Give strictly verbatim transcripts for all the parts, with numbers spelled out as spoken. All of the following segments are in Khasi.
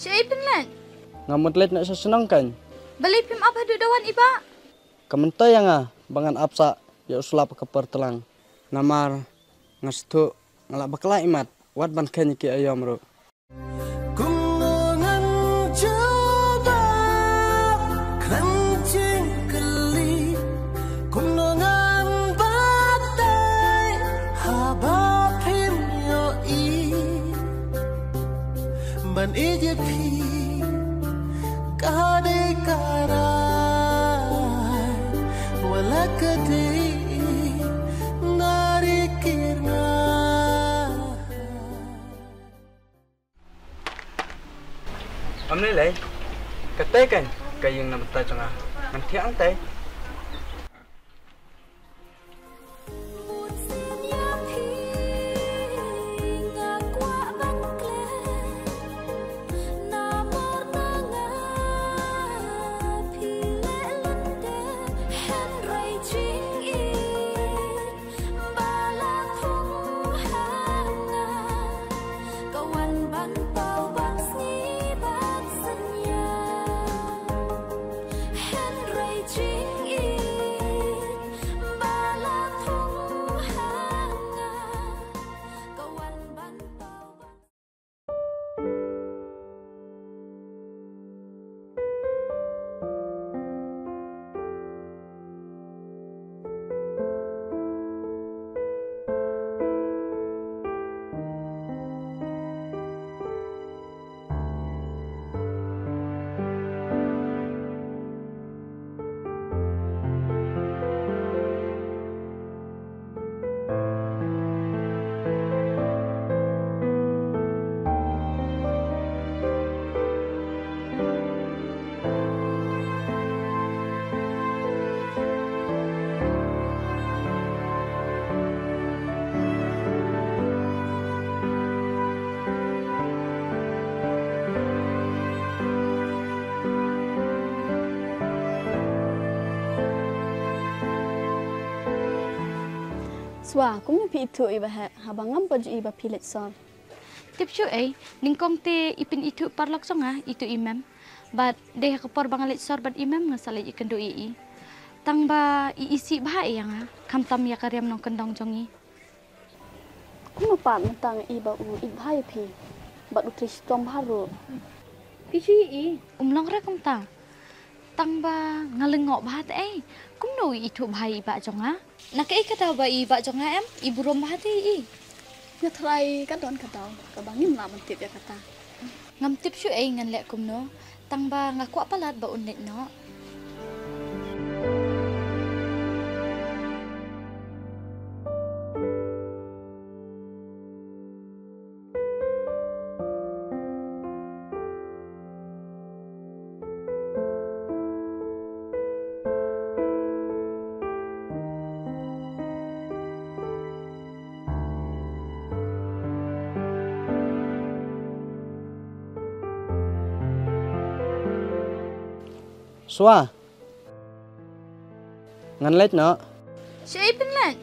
Shaei phin leit? Nga mut leit noh sha shnong kan. Balei phim ap haduh da wan i Bah? Ka myntoi ïa nga ba ngan ap sah ïa u slap ha ka por tlang. Namar nga sngewthuh nga lah bakla imat wat ban kheiñ ïa ki aïom ruh. Kumno ngan jubab khlem jingkylli, kumno ngan batai haba phim ïohi. Ban ïeit ïa phi ka dei ka rai, wat la ka dei na ri kir nga. Am ne lei, katei kan ka ïing na bynta jong nga. Ngan thiah hangtei. Swa, kumno phi ithuh i Bah heh, haba ngam pat ju i ba phi leit sor? Tip shuh ei, nyngkong te i pynithuh paralok jong nga, itu i Mem. Bad dei ha ka por ba nga leit sor bad i Mem nga sa leit ïakynduh ïa i. Tang ba i isih bha ïa nga, khamtam ïa ka riam nongkyndong jong i. Kumno pat mynta nga i ba u ïeit bha ïa phi bad u trei shitom bha ruh. Phi shu ïohi, um long re kumta. Tang ba nga lyngngoh bha te ei, kumno u ithuh bha ïa i Bah jong nga? Na kaei ka daw ba i Bah jong nga em, i burom bha te ïa i? Nga tharai ka don ka daw kaba ngim lah ban tip ïa kata. Ngam tip shuh ei ngan leh kumno, tang ba nga kwah palat ba un leit noh. Swa. Ngan leit noh. Shaei phin leit?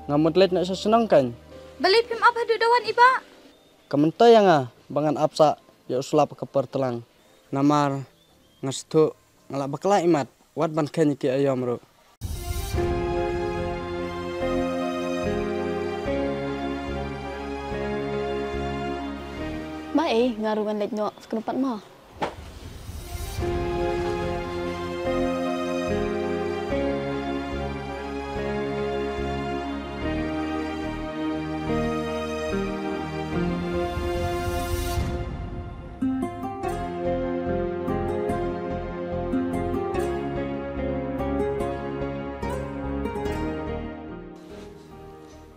Nga mut leit noh sha shnong kan. Balei phim ap haduh da wan i Bah? Ka myntoi ïa nga ba ngan ap sah ïa u slap ha ka por tlang. Namar nga sngewthuh nga lah bakla imat wat ban kheiñ ïa ki aïom ruh. Bah ei, nga ruh ngan leit noh, sa kano pat mo.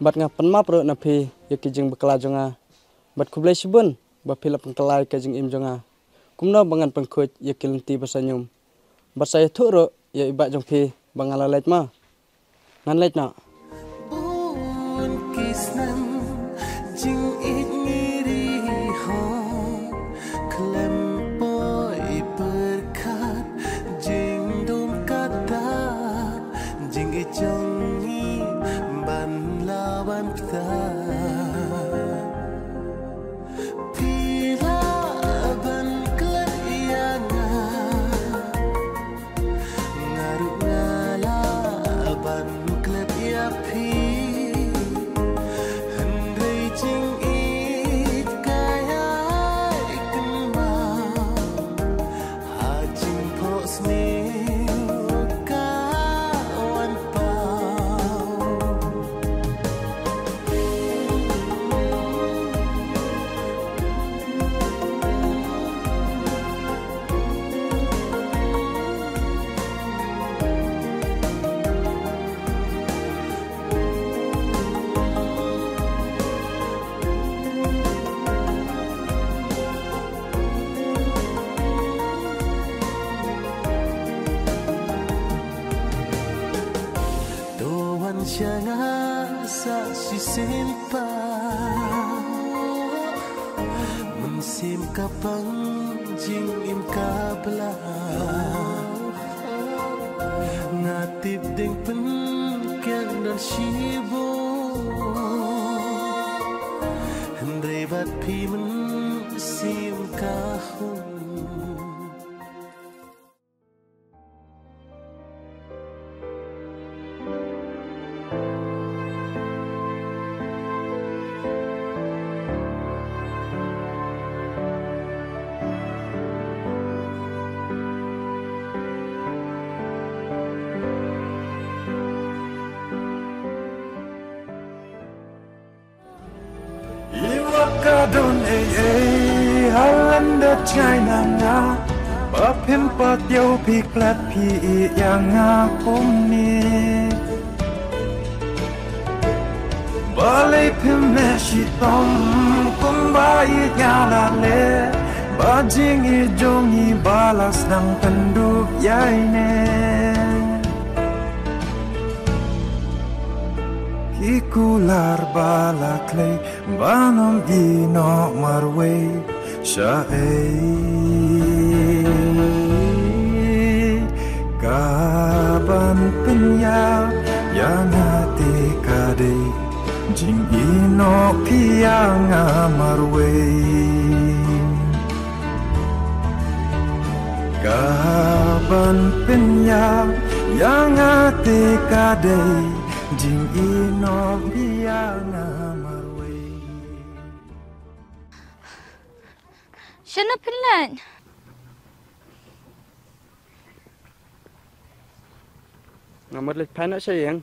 Bad nga pynmap ruh na phi ïa ki jingbakla jong nga. Bad khublei shibun ba phi la pynkylla ïa ka jingim jong nga. Kumno ba ngan pynkhuid ïa ki lynti ba sngewsih. Bad sa ïathuh ruh ïa i Bah jong phi ba nga la leit ma. Ngan leit noh. Bun ki snem jingïeit ngi ri ho, khlem poi pyrkhat jingdum kata, jingïeit jong ngi ban la wan pyrta. Phi lah ban Ka pang jingim ka bla. Nga tip ding pynkiang don shibun. Hynrei bad phi mynsiem ka hun. Iwa ka don ei ei, ha lyndet China nga. Ba phim pat ïoh phi klet phi ïa nga kumne. Balei phim meh shitom kumba ïeit nga la leh. Ba jingïeit jong ngi ba la sdang pynduh ïa ine. Ki kular ba la khlei ban ym ïehnoh marwei shaei. Ka ban pynïap ïa nga te ka dei jingïehnoh phi ïa nga marwei. Ka ban pynïap ïa nga te ka dei jingïehnoh phi ïa nga marwei. Shano phi leit? Nga mut leit phai noh sha ïing.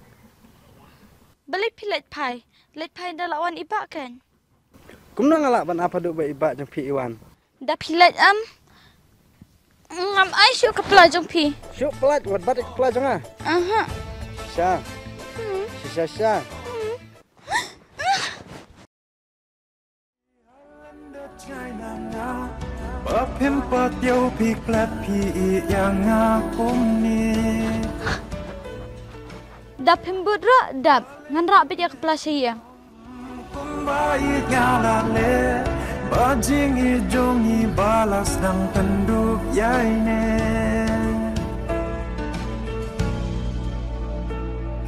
Balei phi leit phai? Leit phai da la wan i Bah kan. Kumno nga lah ban ap haduh ba i Bah jong phi i wan? Da phi leit em? Ngam ai shuh ka pla jong phi. Shuh pla, wat bat ka pla jong nga. Aha. Sha. Hmm. Sha sha sha. Hmm. Ba phim pat ïoh phi klet phi ïa nga kumne. Da phim bud ruh dap ngan rah beit ïa ka pla sha ïing. Kumba ïeit nga la leh, ba jingïeit jong ngi ba la sdang pynduh ïa ine.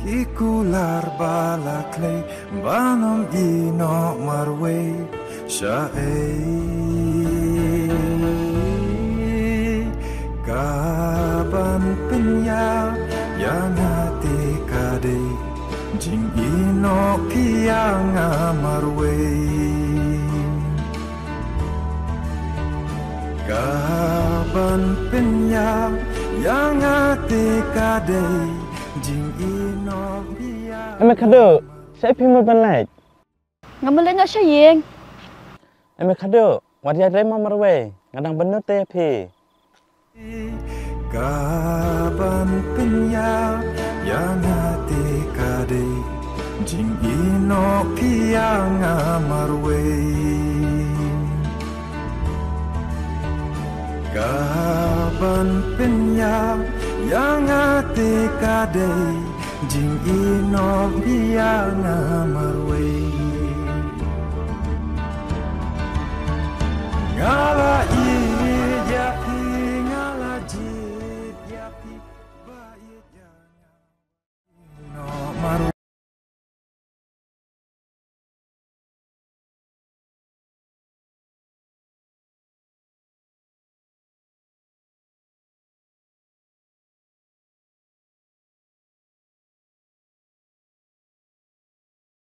Ki kular ba la khlei ban ym ïehnoh marwei shaei. Ka ban pynïap ïa nga te ka dei jingïehnoh phi ïa nga marwei. Ka ban pynïap ïa nga te ka dei jingïehnoh phi ïa nga. Em, Khadduh, shaei phi mut ban leit? Nga mut leit noh sha ïing. Em, Khadduh, wat ïaid rei mo marwei, nga dang bynnud te ïa phi. Ka ban pynïap ïa nga te ka dei jingïehnoh phi ïa nga marwei. Ka ban pynïap ïa nga te ka dei jingïehnoh phi ïa nga marwei.